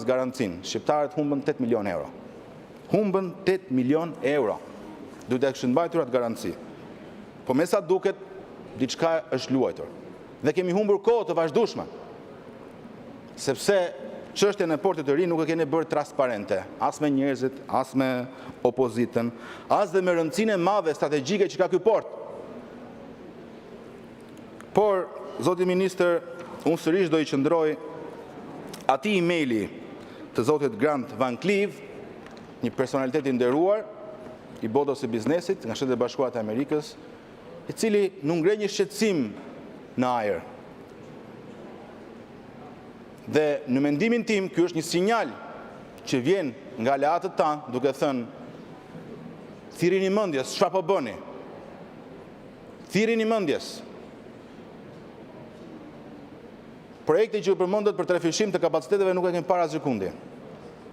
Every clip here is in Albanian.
bankës garancinë. Shqiptarët humbën 8 milionë euro. Humbën 8 milionë euro. Duhet t'ia kishin mbajtur atë garanci. Po me sa duket, diçka është luajtur. Dhe kemi humbur kohë të vazhdueshme, sepse çështjen e portit të ri nuk e keni bërë transparente as me njerëzit, as me opozitën, as dhe me rëndësinë e madhe strategjike që ka ky port. Por, zoti ministër, unë sërish do t'i qëndroj atij email-i të zotit Grant Van Cleave, një personalitet i nderuar i botës së biznesit nga Shtetet e Bashkuara të Amerikës, i cili nuk ngre një shqetësim në ajër. Dhe në mendimin tim, ky është një sinjal që vjen nga aleatët tanë duke thënë: thirrini mendjes, çfarë po bëni? Thirrini mendjes. Projekti që ju përmendët për trefishim të kapaciteteve nuk e kemi parë asgjëkundi.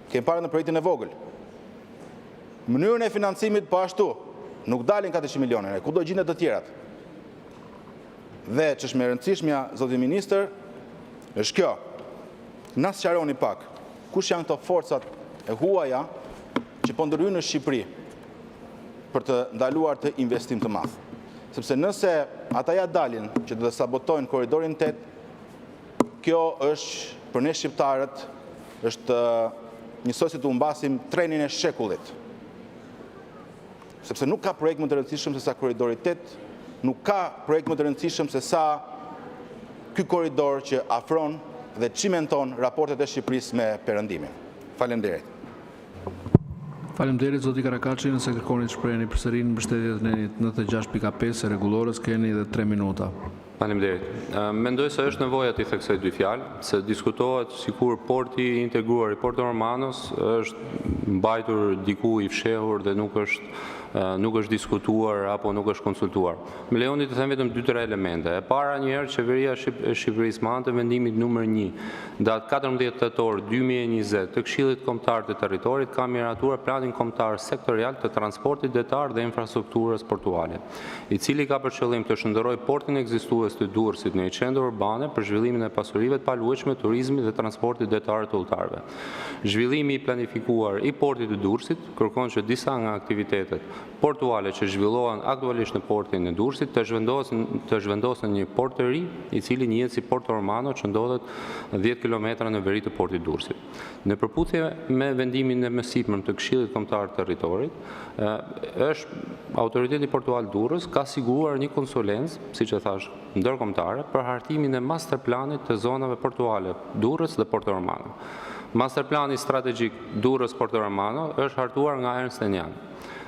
Kemi parë në projektin e vogël. Mënyrën e financimit po ashtu, nuk dalin 400 milionë euro, ku do gjenden të tjerat? Dhe ç'është më e rëndësishmja, zoti ministër, është kjo: na sqaroni pak, kush janë këto forcat e huaja që po ndërhyjnë në Shqipëri për të ndaluar këtë investim të madh? Sepse nëse ata ia dalin që të sabotojnë Korridorin VIII, kjo është për ne shqiptarët është njësoj si të humbasim trenin e shekullit. Sepse nuk ka projekt më të rëndësishëm sesa Korridori VIII, nuk ka projekt më të rëndësishëm sesa ky korridor që afron dhe çimenton raportet e Shqipërisë me Perëndimin. Faleminderit! Faleminderit! Zoti Karakaçi, nëse kërkoni të shpreheni përsëri, në mbështetje të nenit 96, pika 5, të Rregullores, keni edhe 3 minuta. Faleminderit! Mendoj se është nevoja t'i theksoj dy fjalë, sepse diskutohet sikur porti i integruar i Porto Romanos është mbajtur diku i fshehur dhe nuk është nuk është diskutuar apo nuk është konsultuar. Më lejoni të them vetëm 2-3 elemente. E para, një herë qeveria e Shqipërisë me anë të vendimit numër 1, datë 14 tetor 2020 të Këshillit Kombëtar të Territorit ka miratuar planin kombëtar sektorial të transportit detar dhe infrastrukturës portuale, i cili ka për qëllim të shndërrojë portin ekzistues të Durrësit në një qendër urbane për zhvillimin e pasurive të paluajtshme, turizmit dhe transportit detar të udhëtarëve. Zhvillimi i planifikuar i portit të Durrësit kërkon që disa nga aktivitetet portuale që zhvillohen aktualisht në portin e Durrësit të zhvendosen të zhvendosen në një port të ri, i cili njihet si Porto Romano, që ndodhet 10 kilometra në veri të portit të Durrësit. Në përputhje me vendimin e mësipërm të Këshillit Kombëtar të Territorit, është Autoriteti Portual Durrës ka siguruar një konsulencë, siç e thashë, ndërkombëtare për hartimin e master planit të zonave portuale Durrës dhe Porto Romano. Master plani strategjik Durrës Porto Romano është hartuar nga Ernst Young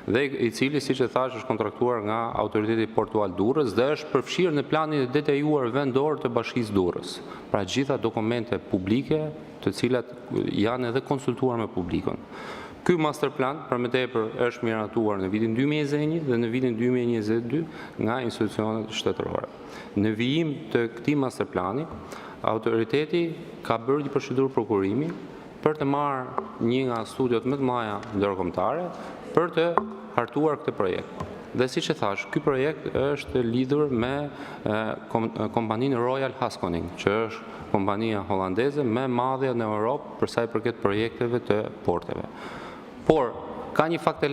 dhe i cili, siç e thashë, është kontraktuar nga Autoriteti Portual Durrës dhe është përfshirë në planin e detajuar vendor të Bashkisë Durrës. Pra, gjitha dokumente publike, të cilat janë edhe konsultuar me publikun. Ky master plan, për më tepër, është miratuar në vitin 2021 dhe në vitin 2022 nga institucionet shtetërore. Në vijim të këtij master plani, autoriteti ka bërë një procedurë prokurimi për të marrë një nga studiot më të mëdha ndërkombëtare për të hartuar këtë projekt. Dhe siç e thashë, ky projekt është lidhur me kompaninë Royal Haskoning, që është kompania holandeze më e madhe në Europë për sa i përket projekteve të porteve. Por ka një fakt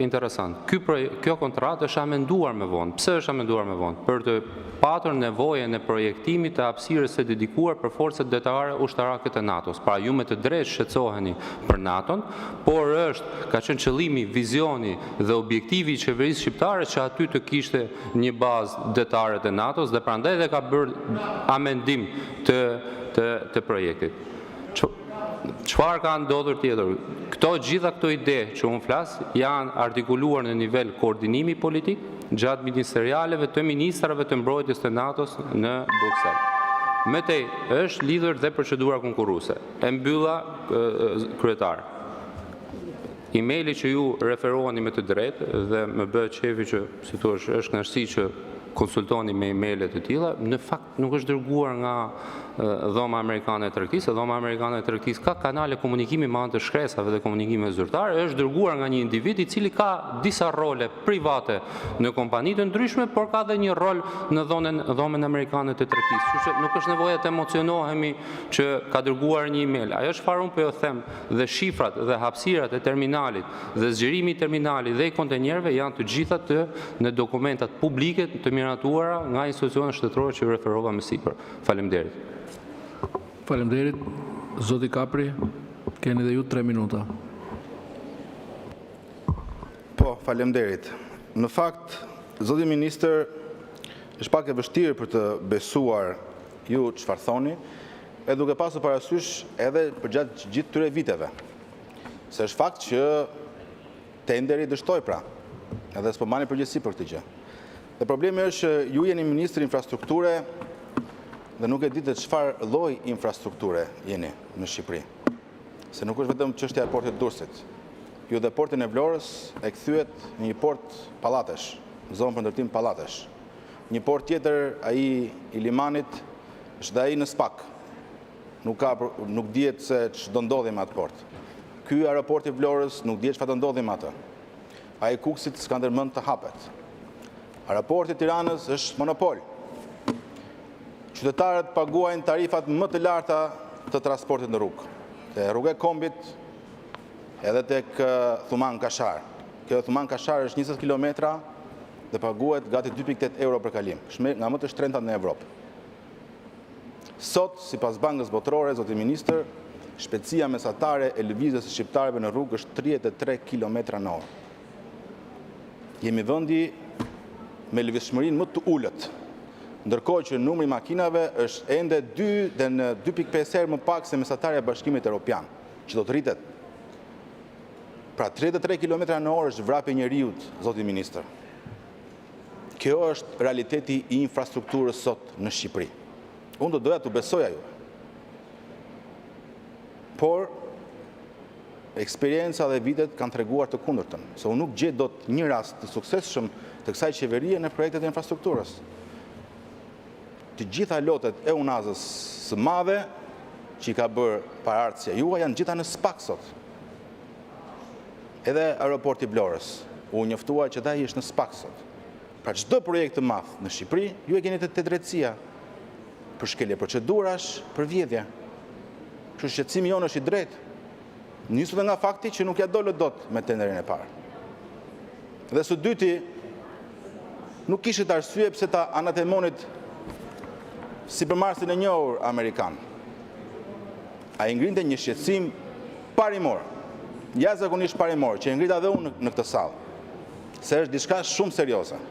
interesant. Ky projekt, kjo kontratë është amenduar më vonë. Pse është amenduar më vonë? Për të patur nevojën e projektimit të hapësirës së dedikuar për forcat detare ushtarake të NATO-s. Pra, ju me të drejtë shqetësoheni për NATO-n, por është ka qenë qëllimi, vizioni dhe objektivi i qeverisë shqiptare që aty të kishte një bazë detare të NATO-s dhe prandaj dhe ka bërë amendim të të të projektit. Çfarë ka ndodhur tjetër? Këto gjitha këto ide që unë flas janë artikuluar në nivel koordinimi politik gjatë ministerialeve të ministrave të mbrojtjes të NATO-s në Bruksel. Më tej është lidhur dhe procedura konkurruese. E mbylla kryetar. Emaili që ju referoheni me të drejtë dhe më bëhet qejfi që si thua është kënaqësi që konsultoni me email-e të tilla, në fakt nuk është dërguar nga Dhoma Amerikane e Tregtisë, Dhoma Amerikane e Tregtisë ka kanale komunikimi me anë të shkresave dhe komunikimeve zyrtare, është dërguar nga një individ i cili ka disa role private në kompani të ndryshme, por ka dhe një rol në Dhomën Amerikane të Tregtisë. Kështu që nuk është nevoja të emocionohemi që ka dërguar një email. Ajo çfarë unë po ju them dhe shifrat dhe hapësirat e terminalit dhe zgjerimi i terminalit dhe i kontenierëve janë të gjitha të në dokumentat publike të miratuara nga institucionet shtetërore që ju referova më sipër. Faleminderit. Faleminderit! Zoti Kapri, keni edhe ju 3 minuta. Po, faleminderit! Në fakt, zoti Ministër, është pak e vështirë për të besuar ju çfarë thoni, e duke pasur parasysh edhe përgjatë gjithë këtyre viteve. Se është fakt që tenderi dështoi pra, edhe s'po mbani përgjegjësi për këtë gjë. Dhe problemi është që ju jeni ministër infrastrukture dhe nuk e di të çfarë lloj infrastrukture jeni në Shqipëri. Se nuk është vetëm çështja e portit të Durrësit. Ju dhe portin e Vlorës e kthyet në një port pallatesh, zonë për ndërtim pallatesh. Një port tjetër, ai i Limanit, është dhe ai në SPAK. Nuk ka nuk dihet se ç'do ndodhi me atë port. Ky aeroport i Vlorës nuk dihet çfarë do ndodhi me atë. Ai i Kukësit s'ka ndërmend të hapet. Aeroporti i Tiranës është monopol. Qytetarët paguajnë tarifat më të larta të transportit në rrugë. Te rruga e Kombit, edhe tek Thumanë Kashar. Kjo Thumanë Kashar është 20 kilometra dhe paguhet gati 2.8 euro për kalim. Është nga më të shtrenjtat në Evropë. Sot, sipas Bankës Botërore, zoti ministër, shpejtësia mesatare e lëvizjes së shqiptarëve në rrugë është 33 kilometra në orë. Jemi vendi me lëvizshmërinë më të ulët, ndërkohë që numri i makinave është ende 2 dhe në 2.5 herë më pak se mesatarja e Bashkimit Evropian, që do të rritet. Pra 33 km në orë është vrapi i njeriut, zoti ministër. Kjo është realiteti i infrastrukturës sot në Shqipëri. Unë do doja t'u besoja ju. Por eksperienca dhe vitet kanë treguar të kundërtën, se unë nuk gjej dot një rast të suksesshëm të kësaj qeverie në projektet e infrastrukturës. Të gjitha lotet e unazës së madhe që i ka bërë paraardhësja juaj janë gjitha në SPAK sot. Edhe aeroporti i Vlorës u njoftua që dhe ai është në SPAK sot. Pra çdo projekt të madh në Shqipëri, ju e keni te te drejtësia për shkelje procedurash, për vjedhje. Kështu shqetësimi jonë është i drejtë. Nisur dhe nga fakti që nuk ia dolët dot me tenderin e parë. Dhe së dyti, nuk kishit arsye pse ta anatemonit sipërmarrësin e njohur amerikan. Ai ngrinte një shqetësim parimor, jashtëzakonisht parimor, që e ngrita dhe unë në këtë sallë, se është diçka shumë serioze.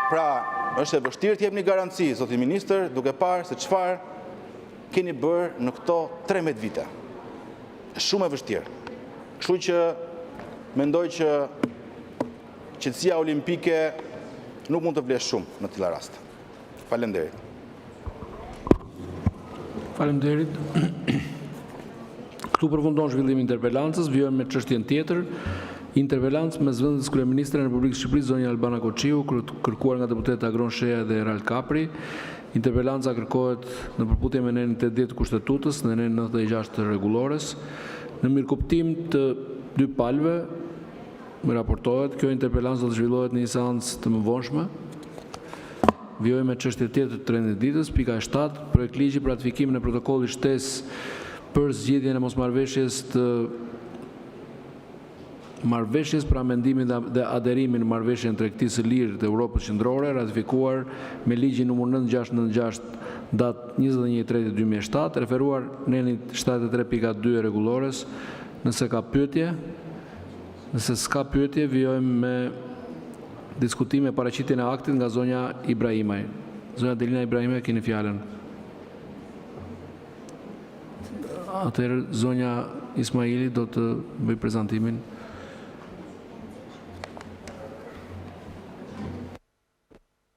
Pra, është e vështirë të jepni garanci, zoti ministër, duke parë se çfarë keni bërë në këto 13 vite. Shumë e vështirë. Kështu që mendoj që qetësia olimpike nuk mund të vlejë shumë në tilla raste. Faleminderit. Faleminderit. Këtu përfundon zhvillimi i interpelancës. Vijojmë me çështjen tjetër. Interpelancë me zëvendëskryeministren e Republikës së Shqipërisë, zonjën Albana Koçiu, kërkuar nga deputetët Agron Shehaj dhe Erald Kapri. Interpelanca kërkohet në përputhje me nenin 80 të Kushtetutës dhe nenin 96 të Rregullores. Në mirëkuptim të dy palëve, më raportohet, kjo interpelancë do të zhvillohet në një seancë të mëvonshme. Vijojmë me çështjen tjetër të rendit të ditës, pika 7, projektligji “Për ratifikimin e protokollit shtesë për zgjidhjen e mosmarrëveshjes marrëveshjes për amendimin dhe aderimin në Marrëveshjen e Tregtisë së Lirë të Europës Qendrore, ratifikuar me ligjin nr. 9696, datë 21.3.2007”. Referuar nenit 73, pika 2, të Rregullores, nëse ka pyetje. Nëse nuk ka pyetje, vijojmë me diskutim me paraqitjen e aktit nga zonja Ibrahimaj. Zonja Delina Ibrahimaj, keni fjalën. Atëherë, zonja Ismaili do të bëjë prezantimin.